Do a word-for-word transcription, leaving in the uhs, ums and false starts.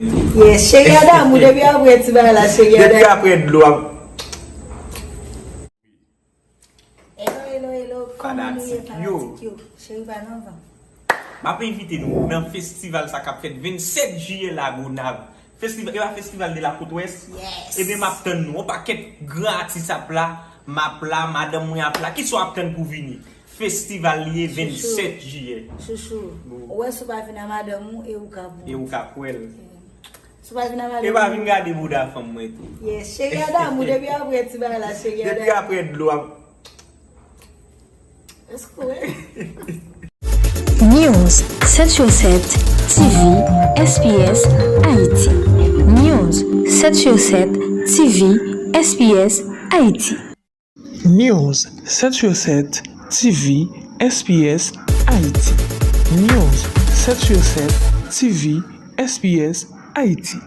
Yes, cheri a damou, depi apre ti bagay la, cheri a damou. Depi apre dlo ap Hello, hello, hello, kòman nou ye, fanatik yo? Cheri pa nan van. M ap envite nou nan festival sa k ap fèt vennsèt jiyè Lagonav. Festival, e pa festival de la Côte Ouest? Yes. Ebyen, m ap tann nou. Yon pakèt gran atis ap la, m ap la, madanm mwen ap la. Kisa w ap tann pou vini? Festival li ye vennsèt jiyè. Chouchou. Ou wè si w pa vin a madanm ou e ou ka pran. E ou ka pran l. Si w pa vin a madanm ou. E pa vin gade bouda fanm mwen tou. Yes, cheri a damou, depi apre ti bagay la, cheri a damou. Depi apre dlo ap Eskou wi. News sèt sur sèt T V S P S Haïti. News sèt sur sèt T V S P S Haïti. News sèt sur sèt T V S P S Haïti. News sèt sur sèt T V S P S Haïti.